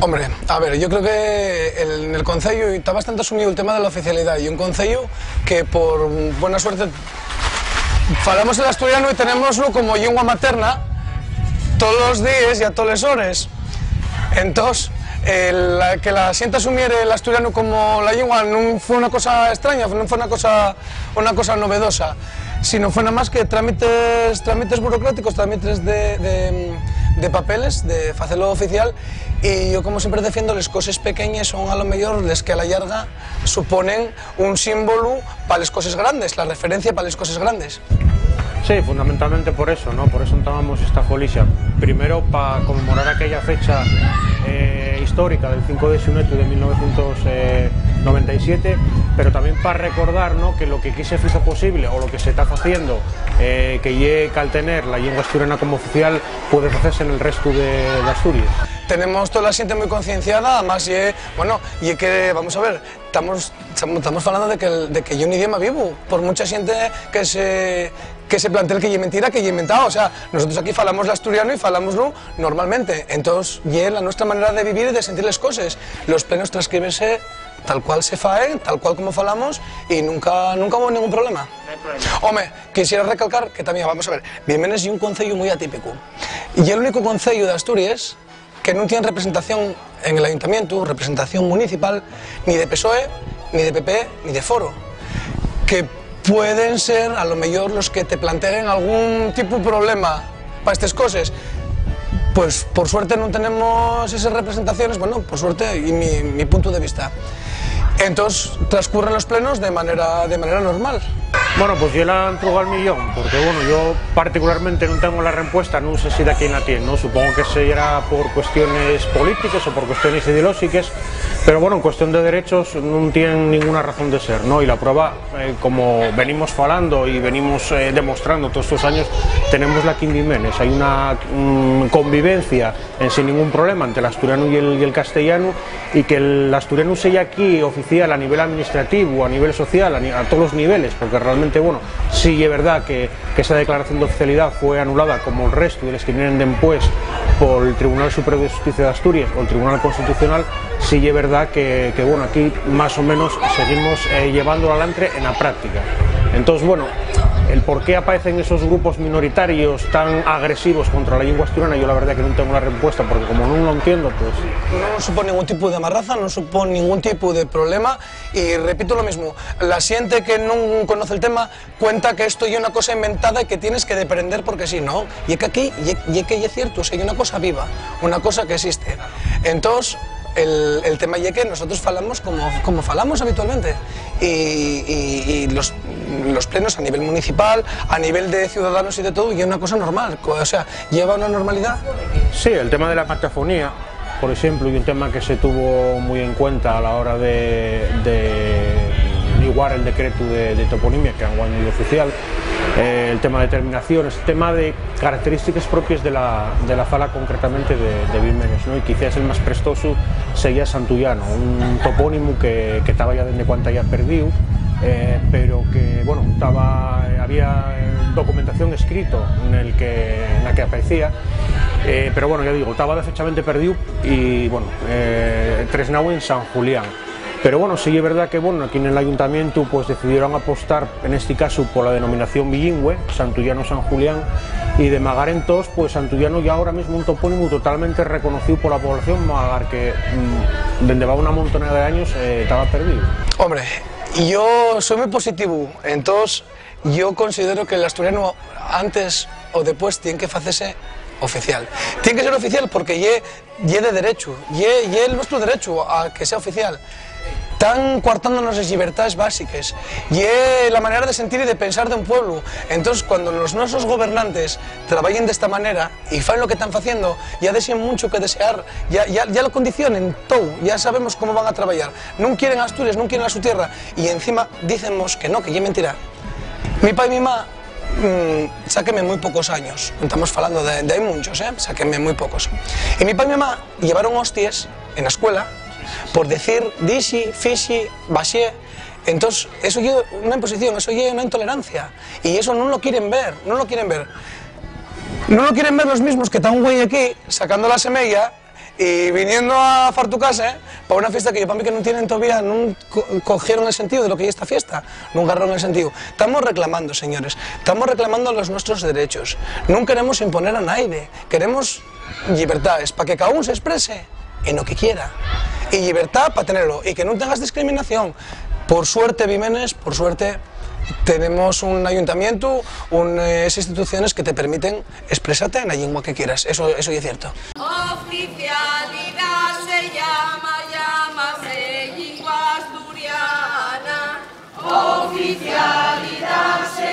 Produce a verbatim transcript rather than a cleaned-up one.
Hombre, a ver, yo creo que el, en el Conceyu está bastante asumido el tema de la oficialidad, y un Conceyu que por buena suerte falamos el asturiano y tenémoslo como lengua materna todos los días y a todas las horas. Entonces, el, la, que la xente asumiere el asturiano como la lengua no fue una cosa extraña, no fue una cosa, una cosa novedosa, sino fue nada más que trámites, trámites burocráticos, trámites de, de, de papeles, de hacerlo oficial. Y yo, como siempre, defiendo, las cosas pequeñas son a lo mejor las que a la larga suponen un símbolo pa les coses grandes, la referencia pa les coses grandes. Sí, fundamentalmente por eso, ¿no? Por eso entamamos esta folixa. Primero, pa conmemorar aquella fecha, eh, histórica del cinco de xunetu de mil novecientos noventa y siete, pero también pa recordar, ¿no?, que lo que aquí se fizo posible, o lo que se ta faciendo, eh, que ye caltener la llingua asturiana como oficial, puede facerse en el restu de, de Asturias. Tenemos toda la xente muy concienciada, además, ye, bueno, ye que, vamos a ver, Estamos, estamos, estamos falando de que, de que ye un idioma vivu, por mucha xente que se, que se plantee que ye mentira, que ye inventado. O sea, nosotros aquí falamos l'asturianu y falámoslo normalmente. Entós, ye la nuestra manera de vivir y de sentir les coses. Los plenos transcríbense tal cual se faen, tal cual como falamos, y nunca, nunca hubo ningún problema. No hay problema. Home, quisiera recalcar que también, vamos a ver, Bimenes ye un conceyu muy atípico. Ye l'único conceyu d'Asturies que nun tien representación en el ayuntamientu, representación municipal, ni de PSOE, ni de PP, ni de Foro, que pueden ser, a lo mellor, los que te planteguen algún tipu problema pa estes coses. Pues, por suerte, nun tenemos eses representaciones, bueno, por suerte, y mi, mi puntu de vista. Entós, transcurren los plenos de manera, de manera normal. Bueno, pues ye la entruga al millón, porque, bueno, yo particularmente nun tengo la respuesta, nun sé si daquién la tien, ¿no? Supongo que será por cuestiones polítiques o por cuestiones ideológiques, pero, bueno, en cuestión de derechos nun tien ninguna razón de ser, ¿no? Y la prueba, eh, como venimos falando y venimos, eh, demostrando todos estos años, tenemos la Quimbimenes. Hay una, mm, convivencia en sin ningún problema entre el asturiano y el, y el castellano, y que el asturiano sea aquí oficial a nivel administrativo, a nivel social, a ni-, a todos los niveles, porque realmente, bueno, sí es verdad que, que esa declaración de oficialidad fue anulada, como el resto de los que vienen después, por el Tribunal Superior de Justicia de Asturias o el Tribunal Constitucional, sí es verdad que, que, bueno, aquí más o menos seguimos, eh, llevando adelante en la práctica. Entonces, bueno, el por qué aparecen esos grupos minoritarios tan agresivos contra la lengua asturiana, yo la verdad que no tengo la respuesta, porque como no lo entiendo, pues... No supone ningún tipo de amarraza, no supone ningún tipo de problema, y repito lo mismo, la gente que no conoce el tema cuenta que esto es una cosa inventada y que tienes que deprender porque sí, no, y es que aquí, y, y es que es cierto, o sea, hay una cosa viva, una cosa que existe. Entonces, el, el tema es que nosotros falamos como, como falamos habitualmente. Y, y, y los, los plenos a nivel municipal, a nivel de ciudadanos y de todo, y es una cosa normal, co-, o sea, lleva una normalidad. Sí, el tema de la matafonía, por ejemplo, y un tema que se tuvo muy en cuenta a la hora de, de iguar el decreto de, de toponimia, que anguaño es oficial, eh, el tema de terminaciones, el tema de característiques propies de la, de la fala concretamente de, de Bimenes, ¿no? Y quizás el más prestoso sería Santullano, un topónimo que, que taba ya dende cuanta ya perdiu, eh, pero que, bueno, taba, había, eh, documentación escrito en el que, en la que aparecía, eh, pero bueno, ya digo, taba defechamente perdiu y, bueno, eh, tresnau en San Julián. Pero bueno, sí es verdad que, bueno, aquí en el ayuntamiento, pues, decidieron apostar, en este caso, por la denominación bilingüe, Santullano San Julián, y de magar entós, pues, Santullano ya ahora mismo un topónimo totalmente reconocido por la población, magar que, mm, dende va una montonera de años, eh, estaba perdido. Hombre, yo soy muy positivo, entonces yo considero que el asturiano antes o después tiene que hacerse oficial. Tiene que ser oficial porque ye ye de derechu, ye, ye el nuestro derechu a que sea oficial. Tán cuartándonos les llibertaes básiques, ye la manera de sentir y de pensar d'un pueblu. Entós, cuando los nuestros gobernantes trabayen d'esta manera y fan lo que tán faciendo, ya dexen muncho que desear, ya, ya, ya lo condicionen tou, ya sabemos cómo van a trabayar. Nun quieren Asturias, nun quieren la su tierra, y encima dícenmos que no, que ye mentira. Mi pa y mi ma, mm, sáquenme mui pocos años. Nun tamos falando de, de hai munchos, eh? Sáquenme mui pocos. Y mi pa y mi ma llevaron hostias en la escuela por decir dixi, fixi, baxé, Entós, eso ye una imposición, eso ye una intolerancia. Y eso nun lo quieren ver, nun lo quieren ver. Nun lo quieren ver los mismos que ta un güei aquí sacando la semeya y viniendo a fartucase pa una fiesta que yo pa mí que nun tienen todavía, nun co-, cogieron el sentido de lo que ye esta fiesta, nun agarraron el sentido. Tamos reclamando, señores, tamos reclamando los nuestros derechos. Nun queremos imponer a naide, queremos llibertades pa que cada un se exprese en lo que quiera. Y llibertá pa tenerlo, y que nun tengas discriminación. Por suerte, Bimenes, por suerte, tenemos un ayuntamientu, unes instituciones que te permiten expresate na llingua que quieras. Eso, eso ye cierto. Oficialidá se llama, llámase llingua asturiana. Oficialidá se